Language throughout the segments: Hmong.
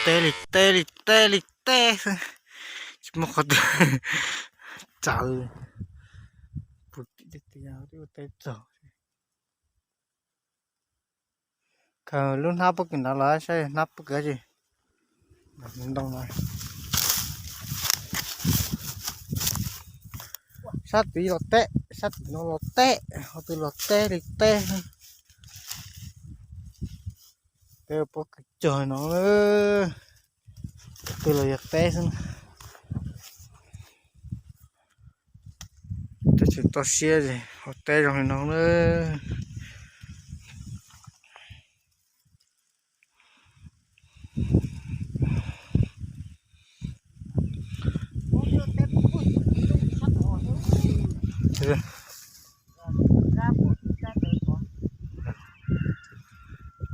Teb li teb li teb li teb xwb, tsis muaj qhov twg txawv. Puag tim teb txog. Khaws lub hnab pob kws nrad los saib hnab pob kws tsi. Ntoo no. Sab tid los teb, sab tim no los teb, qhov twg los teb li teb. Teb pob kws cog no, qhov twg los yog teb xwb. Tab sis toj siab ces hauv teb zoo li no na.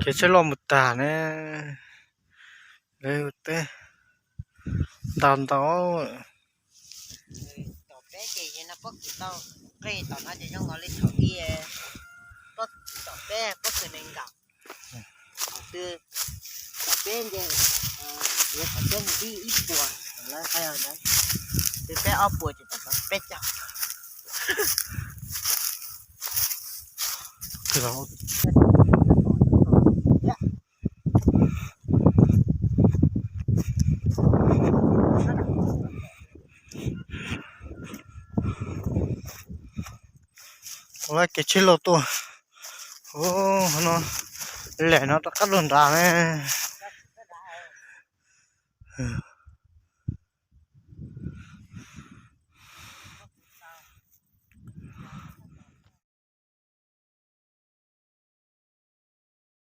Kev tsheb loj mus tag ne. Lawv ua teb ntau ntau. Tom peb ces no pob kws tau, qeg tom no ces zoo nkaus li thaum ub, pob, tom peb pob kws nees nkaum. Tom twg, tom peb nce, yuav tom peb ib, ib puas, lawv hais ntawd. Twg peb ob puas ces tom peb caug. Ua kev tsheb loj tuaj. Ub, no, lem no rov qab dua nrad ne.